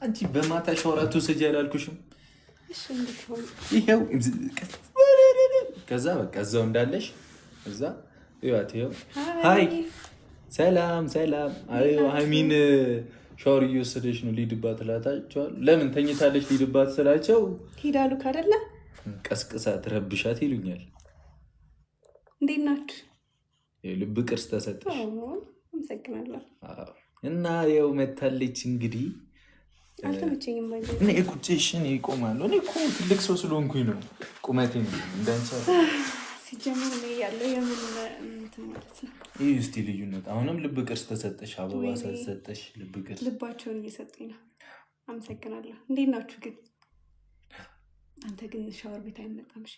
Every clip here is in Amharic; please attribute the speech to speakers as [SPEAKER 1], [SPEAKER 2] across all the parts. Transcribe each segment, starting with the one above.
[SPEAKER 1] አንቺ በማታ ሻወር አትውሰጂ አላልኩሽም? ይኸው ከዛ በቃ እዛው እንዳለሽ እዛ ይዋት። ይኸው hi፣ ሰላም ሰላም። ሀይሚን ሻወር እየወሰደች ነው ሊድባት እላታቸዋለሁ። ለምን ተኝታለች ሊድባት ስላቸው
[SPEAKER 2] ሂዳሉ ካደለ
[SPEAKER 1] ቀስቅሳት ረብሻት ይሉኛል።
[SPEAKER 2] እንዴት ናችሁ?
[SPEAKER 1] ልብ ቅርስ ተሰጠሽ።
[SPEAKER 2] አመሰግናለሁ።
[SPEAKER 1] እና ያው መታለች እንግዲህ።
[SPEAKER 2] አልተመቸኝም።
[SPEAKER 1] እኔ ቁጭሽ እኔ እቆማለሁ። እኔ እኮ ትልቅ ሰው ስለሆንኩኝ ነው ቁመቴ ነው እንዳንቺ
[SPEAKER 2] ሲጀመር እኔ ያለው የምን እንትን ማለት ነው።
[SPEAKER 1] ይህ እስቲ ልዩነት። አሁንም ልብ ቅርስ ተሰጠሽ፣ አበባ ተሰጠሽ፣ ልብ ቅርስ።
[SPEAKER 2] ልባቸውን እየሰጡኝ ነው። አመሰግናለሁ። እንዴት ናችሁ ግን? አንተ ግን ሻወር ቤት አይመጣም። እሺ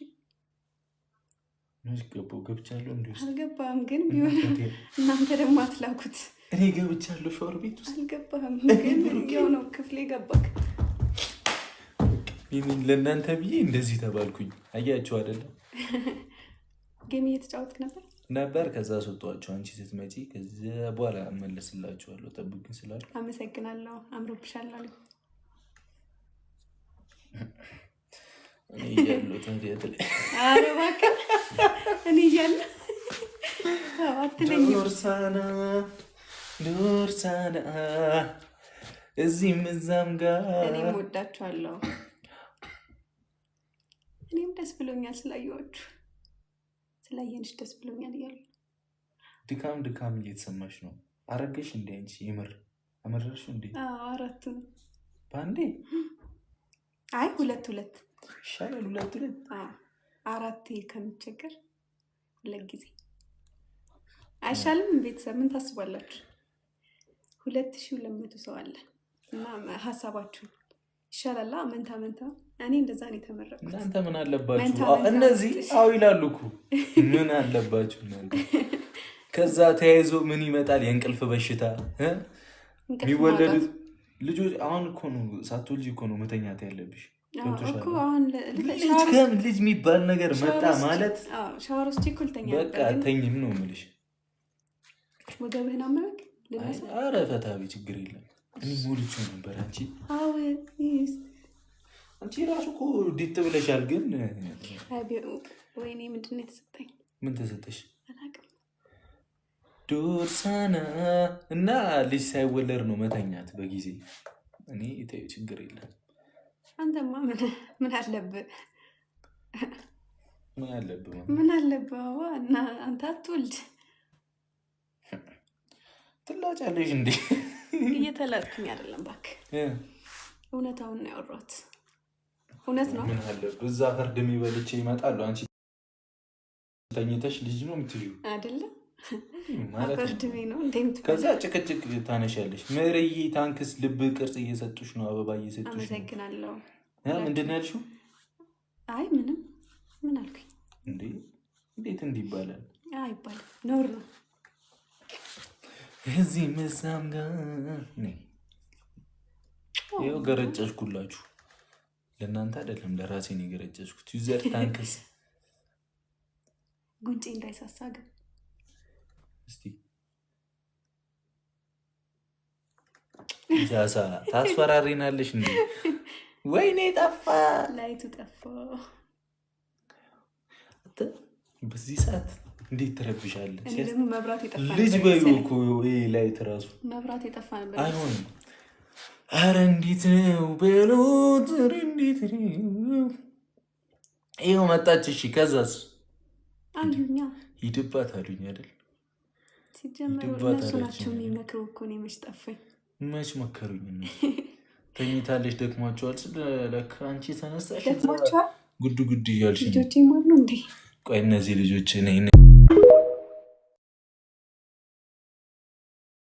[SPEAKER 1] ገባሁ ገብቻለሁ። እንዲ
[SPEAKER 2] አልገባም ግን ቢሆን እናንተ ደግሞ አትላኩት።
[SPEAKER 1] እኔ ገብቻለሁ ሻወር ቤት ውስጥ።
[SPEAKER 2] አልገባህም ግን ያው ነው ክፍሌ ገባክ።
[SPEAKER 1] ለእናንተ ብዬ እንደዚህ ተባልኩኝ። አያችሁ አይደለም?
[SPEAKER 2] Game እየተጫወትክ ነበር
[SPEAKER 1] ነበር። ከዛ ስወጧቸው አንቺ ስትመጪ ከዚያ በኋላ እመለስላችኋለሁ ጠብቁኝ ስላሉ
[SPEAKER 2] አመሰግናለሁ። አምሮብሻል አሉ።
[SPEAKER 1] እኔ እያለሁ ታዲያ
[SPEAKER 2] ኧረ እባክህ እኔ እያለሁ አትለኝም።
[SPEAKER 1] ዶርሳና ዶርሳና እዚህም እዛም ጋር
[SPEAKER 2] እኔም ወዳችኋለሁ። እኔም ደስ ብሎኛል ስላየኋችሁ፣ ስላየንሽ ደስ ብሎኛል እያሉ
[SPEAKER 1] ድካም ድካም እየተሰማሽ ነው። አረገሽ እንዴ አንቺ? የምር አመረርሽ እንዴ?
[SPEAKER 2] አራቱ
[SPEAKER 1] በአንዴ?
[SPEAKER 2] አይ ሁለት ሁለት
[SPEAKER 1] ይሻላል። ሁለት ሁለት።
[SPEAKER 2] አራት ከምቸገር ሁለት ጊዜ አይሻልም? ቤተሰብ ምን ታስባላችሁ? 2200 ሰው አለ እና ሀሳባችሁ ይሻላላ። መንታ መንታ እኔ እንደዛ ነው የተመረቅኩት።
[SPEAKER 1] እናንተ ምን አለባችሁ? እነዚህ አዎ ይላሉ እኮ። ምን አለባችሁ እናንተ? ከዛ ተያይዞ ምን ይመጣል? የእንቅልፍ በሽታ የሚወለዱት ልጆች። አሁን እኮ ነው ሳትወልጂ እኮ ነው መተኛት ያለብሽ። ልጅ የሚባል ነገር መጣ ማለት
[SPEAKER 2] ሻወር ውስጥ እኮ ልተኛ
[SPEAKER 1] በቃ አተኝም ነው የምልሽ።
[SPEAKER 2] ወገብህን አመመክ?
[SPEAKER 1] ኧረ ፈታ በይ፣ ችግር የለም። እኔ ሞልቼው ነበር። አንቺ አንቺ ራሱ እኮ ዲጥ ብለሻል። ግን
[SPEAKER 2] ወይኔ ምንድን ነው የተሰጠኝ?
[SPEAKER 1] ምን ተሰጠሽ?
[SPEAKER 2] አላውቅም።
[SPEAKER 1] ዶርሳና እና ልጅ ሳይወለድ ነው መተኛት በጊዜ። እኔ ችግር የለም።
[SPEAKER 2] አንተማ ምን አለብህ?
[SPEAKER 1] ምን አለብህ?
[SPEAKER 2] ምን አለብህ? እና አንተ አትወልድ።
[SPEAKER 1] ትላጫለሽ እንዴ?
[SPEAKER 2] እየተላጥኩኝ አይደለም እባክህ፣ እውነታውን ነው ያወራሁት። እውነት ነው።
[SPEAKER 1] ምን አለብህ? እዛ ፈርድ የሚበልቼ ይመጣሉ። አንቺ ተኝተሽ ልጅ ነው የምትይው
[SPEAKER 2] አይደለም?
[SPEAKER 1] ማለት
[SPEAKER 2] ነው።
[SPEAKER 1] ከዛ ጭቅጭቅ ታነሻለሽ። ምርዬ thanks ልብ ቅርጽ እየሰጡሽ ነው፣ አበባ እየሰጡሽ ነው።
[SPEAKER 2] አመሰግናለሁ።
[SPEAKER 1] ምንድን ነው ያልሽው?
[SPEAKER 2] አይ ምንም። ምን አልኩኝ
[SPEAKER 1] እንዴ? እንዴት እንዲህ ይባላል?
[SPEAKER 2] አይባልም፣ ነውር ነው።
[SPEAKER 1] እዚህ መሳም ጋር ይኸው ገረጨሽኩላችሁ። ለእናንተ አይደለም ለራሴ ነው የገረጨሽኩት። User thanks።
[SPEAKER 2] ጉንጬ እንዳይሳሳ ግን
[SPEAKER 1] እስቲ ሳሳ ታስፈራሪናለሽ እንዴ? ወይኔ ጠፋ፣
[SPEAKER 2] Light ኡ ጠፋ።
[SPEAKER 1] በዚህ ሰዓት እንዴት ትረብሻለህ?
[SPEAKER 2] መብራት የጠፋ
[SPEAKER 1] ልጅ በይው እኮ ይሄ light ራሱ
[SPEAKER 2] መብራት የጠፋ ነበር።
[SPEAKER 1] አይሆንም። አረ እንዴት ነው በሉት፣ እንዴት ነው? ይኸው መጣች። እሺ ከዛስ
[SPEAKER 2] አሉኛ
[SPEAKER 1] ሂድባት አሉኝ አይደል?
[SPEAKER 2] ሲጀመር እነሱ ናቸው የሚመክሩ እኮ። እኔ መች ጠፋኝ?
[SPEAKER 1] መች መከሩኝ? ተኝታለች፣ ደክሟቸዋል። ስለለካ አንቺ ተነሳሽ
[SPEAKER 2] ደክሟቸዋል።
[SPEAKER 1] ጉድ ጉድ እያልሽ
[SPEAKER 2] ልጆቼ አሉ እንዴ?
[SPEAKER 1] ቆይ እነዚህ ልጆች